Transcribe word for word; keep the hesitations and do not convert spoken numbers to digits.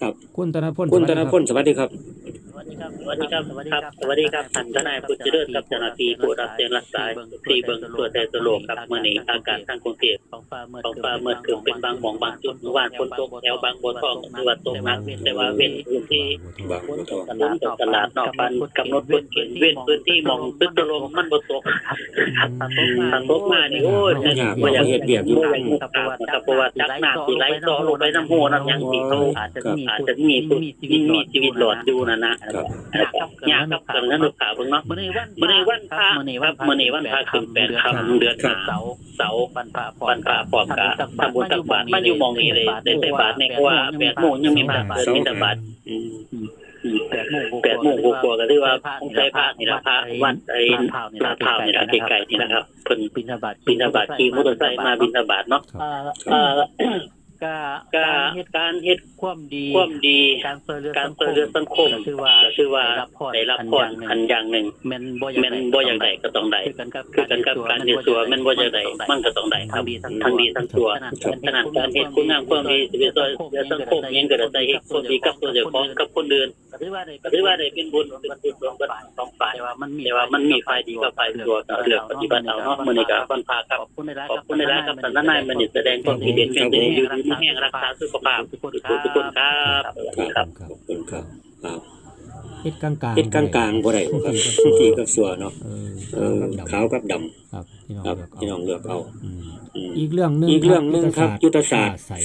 ครับ คุณธนพล คุณธนพล สวัสดีครับ สวัสดีครับ สวัสดีครับ สวัสดีครับ ท่านทนายผู้เจริญครับ เจ้าหน้าที่ผู้รับแจ้งรับสายที่เบิ่งทั่วไทยทั่วโลกครับ มื้อนี้อากาศทางกรุงเทพฯ ท้องฟ้ามืดครึ้มเป็นบางหม่องบางจุด มื้อวานฝนตกแถวบางบัวทอง ถือว่าตกหนัก แต่ว่าเว้นพื้นที่ บางบัวทอง ตลาดนอกบ้าน กำหนดกฎเกณฑ์ เว้นพื้นที่หม่องตึกถล่ม มันบ่ตก ถ้าตกมานี่ โอ้ย บ่อยาก บ่อยากเฮ็ดเวียกอยู่ บ่อยากเฮ็ดเวียกนะครับ เพราะว่าจักน้ำสิไหลเซาะลงไปนำฮู้นำหยังสิ เขาอาจจะมี อาจจะมีผู้ มีชีวิตรอดอยู่นั่นนะ ครับ ยากกับการเงินลูกค้าเบิ่งเนาะ มื้อนี้วันพระครับ มื้อนี้วันพระขึ้นแปดค่ำ เดือนห้า เสาร์ เสาร์ วันพระพร้อมกัน ทำบุญตักบาตร มาอยู่หม่องนี้เลย ได้ใส่บาตรเนี่ย เพราะว่าแปดโมงยังมีพระเดินบิณฑบาต อืม อืม แปดโมงกว่าๆ ก็ถือว่าใส่พระนี่ล่ะ พระวัดไอ้ลาดพร้าวนี่ล่ะ ใกล้ๆ นี่ล่ะครับ เพิ่นบิณฑบาต บิณฑบาต ขี่มอเตอร์ไซค์มาบิณฑบาตเนาะ ครับ เอ่อ ครับ เอ่อ ก็ ก็ การเฮ็ด การเฮ็ด ความดี ความดี การช่วยเหลือ การช่วยเหลือสังคม สังคม ก็ถือว่า ก็ถือว่า ได้รับพร ได้รับพรอันอย่างหนึ่ง อันอย่างหนึ่ง แม่นบ่อยาก แม่นบ่อยากได้ก็ต้องได้ คือกันกับ คือกันกับการเฮ็ดชั่ว แม่นบ่อยากได้ มันก็ต้องได้ครับ ทั้งดีทั้งชั่ว ทั้งดีทั้งชั่ว ฉะนั้น ฉะนั้นการเฮ็ดคุณงามความดี สิไปช่วยเหลือสังคมอิหยังก็แล้วแต่ เฮ็ดความดีกับตัวเจ้าของกับคนอื่น ก็ถือว่าได้ ก็ถือว่าได้เป็นบุญ เป็นกุศลเบิดสองฝ่าย แต่ว่ามันมี แต่ว่ามันมีฝ่ายดีกับฝ่ายชั่ว ก็เลือกปฏิบัติเอาเนาะ มื้อนี้ก็วันพระครับ ขอบคุณหลายๆครับ ขอบคุณหลายๆครับ ท่านทนาย มื้อนี้แสดงความคิดเห็นเป็นประโยชน์ อยู่ดีมีแรง รักษาสุขภาพทุกคน ทุกคนครับ ครับ ครับ ขอบคุณครับ ครับ เฮ็ดกลางๆ เฮ็ดกลางๆ บ่ได้ครับ ดีกับชั่วเนาะ เออ เออ ขาวกับดำ ขาวกับดำ ครับ พี่น้อง ครับ เลือกเอา พี่น้องเลือกเอา อืม อืม อีกเรื่องหนึ่ง อีกเรื่องหนึ่งครับ ครับ ยุทธศาสตร์ ยุทธศาสตร์